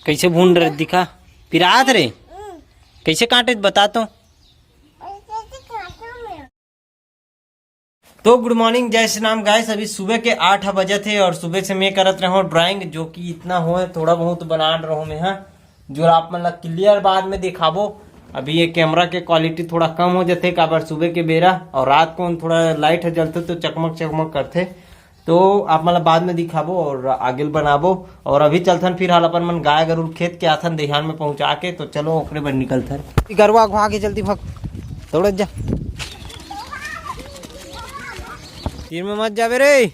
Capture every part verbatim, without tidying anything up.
कैसे भून रहे दिखा, पिरात रे। कैसे काटे बता तो। तो गुड मॉर्निंग, जय श्री राम गाइस। अभी सुबह के आठ बजे थे और सुबह से मैं करत रहूँ ड्राइंग, जो कि इतना हो थोड़ा बहुत बना रहूँ मैं, हाँ, जो आप मन ला क्लियर बाद में दिखाबो। अभी ये कैमरा के क्वालिटी थोड़ा कम हो जाते, काबर सुबह के बेरा और रात को थोड़ा लाइट ह जलते तो चकमक चकमक करते, तो आप मन ला बाद में दिखाबो और आगे ल बनाबो। और अभी चलथन फिर हाल अपन मन गाय गरुड़ खेत के आथन देहान में पहुंचा के, तो चलो ओकरे बर निकलथन। गरुआ घुआ के जल्दी भाग, दौड़त जा। तीर में मत जाबे रे,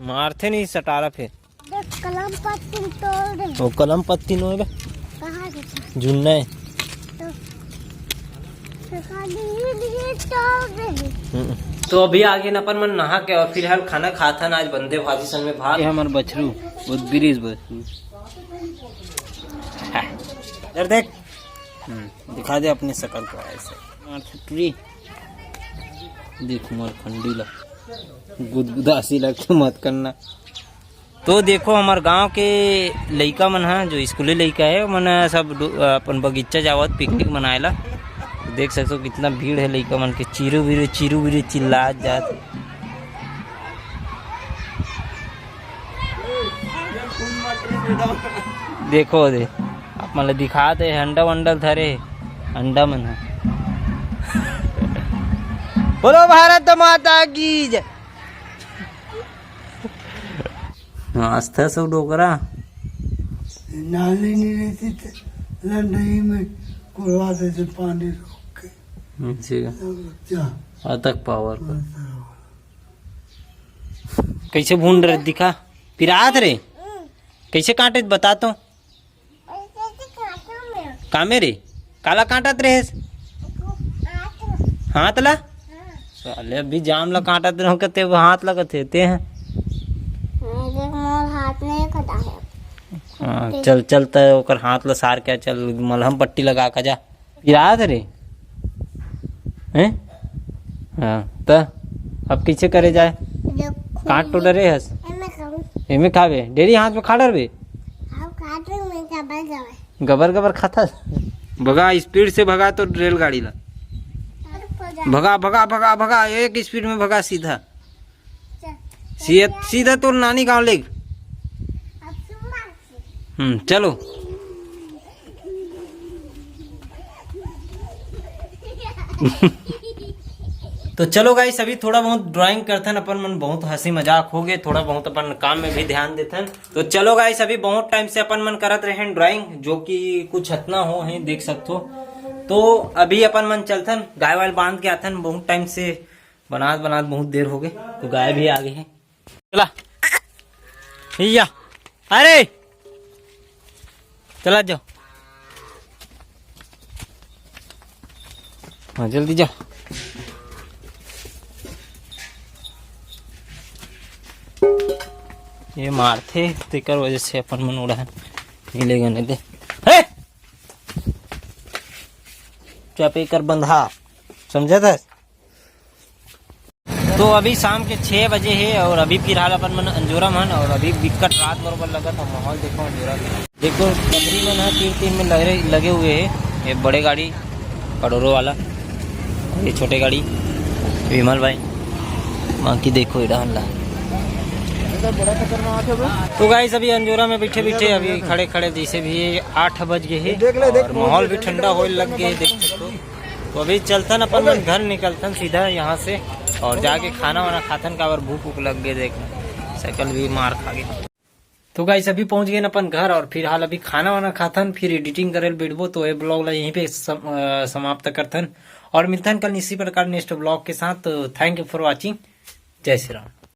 मारथे नहीं सटारा फिर। देख, कलम पत्ती तोड़ दे। वो कलम पत्ती नो है बे। कहाँ के था? जुन्ना है। तो, तो खाली ये, ये तोड़ दे। हम्म। तो अभी आगे न अपन मन नहा के और फिर हम खाना खाथन आज बंदे भाजी सन में भात। ये हमर बछरू, वो ब्रिज बछरू। इधर देख। हम्म, दिखा दे अपनी शकल को ऐसे। मार फैक्ट्री। देख मार खंडी ला। गुदगुदासी लग के मत करना। तो देखो, हमर गांव के लइका मन ह, जो स्कूली लइका है, मन ह सब डो-, अपन बगीचा जावत पिकनिक मनाए ला। देख सकते हो, कितना भीड़ है लइका मन के, चीरू बीरू, चीरू बीरू चिल्लात जात। देखो दे, आप मन ल दिखात हे, अंडा वंडा धरे हे, अंडा मन ह। बोलो भारत माता की जय। आस्था सब डोकरा। नाली नहीं रहती तो लंडई में कुड़वा देते पानी रोक के। अच्छा। अब क्या? अतक पावर पर। कैसे भून रहे दिखा, पिरात रे। कैसे काटे बता तो। कामे रे, काला काटत रहेस? हाथ ला? साले अभी जाम ला काटत रहो, कते वो हाथ लगत हे, ते हैं। देख, मोर हाथ नहीं कटा है। हाँ, चल, चल, त ओकर हाथ ला सार के, चल, मलहम पट्टी लगा के जा। पिरात रे? हैं? हाँ, त अब कैसे करे जाए? देखो, काट तो डरे हस। एमे खाऊं। एमे खाबे? डेरी हाथ में खा डरबे? अब काट रहे, मैं गबर गबर। गबर गबर खाता। भगा, स्पीड से भगा तो रेलगाड़ी ला। रुको जा। भगा, भगा, भगा, भगा, एक स्पीड में भगा सीधा। चल। सीधा, सीधा तोर नानी गांव लेग। अब सुन बात से। हम्म, चलो। तो चलो गाइस, अभी थोड़ा बहुत ड्राइंग करथन अपन मन, बहुत हंसी मजाक हो गए, थोड़ा बहुत अपन काम में भी ध्यान देथन। तो चलो गाइस, अभी बहुत टाइम से अपन मन करत रहे ड्राइंग, जो कि कुछ हतना हो है, देख सकते हो। तो अभी अपन मन चलथन, गाय वाय बांध के आथन, बहुत टाइम से बनात बनात बहुत देर हो गए, तो गाय भी आ गई है। चला भैया, अरे चला जाओ। हाँ, जल्दी जाओ। ये मारथे, तेकर वजह से अपन मन उड़ान मिलेगा नहीं दे। हे! चापे कर बंधा, समझा था? तो अभी शाम के छः बजे है और अभी फिलहाल अपन मन अंजोरा मन, और अभी बिकट रात बरोबर लगत है। माहौल देखो अंजोरा के, देखो कचरी मन ह तीन तीन में लगे, लगे हुए है। ये बड़े गाड़ी करोड़ों वाला, ये छोटे गाड़ी विमल भाई, बाकी देखो ये डहन ला। तो गाइस, अभी अंजोरा में बैठे बैठे, अभी खड़े खड़े जैसे भी आठ बज गए है और माहौल भी ठंडा होए लग गए है, देख सकते हो। तो अभी चलथन अपन मन घर, निकलथन सीधा यहाँ से और जाके खाना वाना खाथन, काबर भूख उख लग गए, देख सकल भी मार खा गए। तो गाइस, अभी पहुंच गए अपन घर और फिलहाल अभी खाना वाना खाथन, फिर एडिटिंग करे ल बैठबो। तो ये ब्लॉग ला यहीं पे सम-, अ, समाप्त करथन और मिलथन कल इसी प्रकार नेक्स्ट ब्लॉग के साथ। तो thank you for watching, जय श्री राम।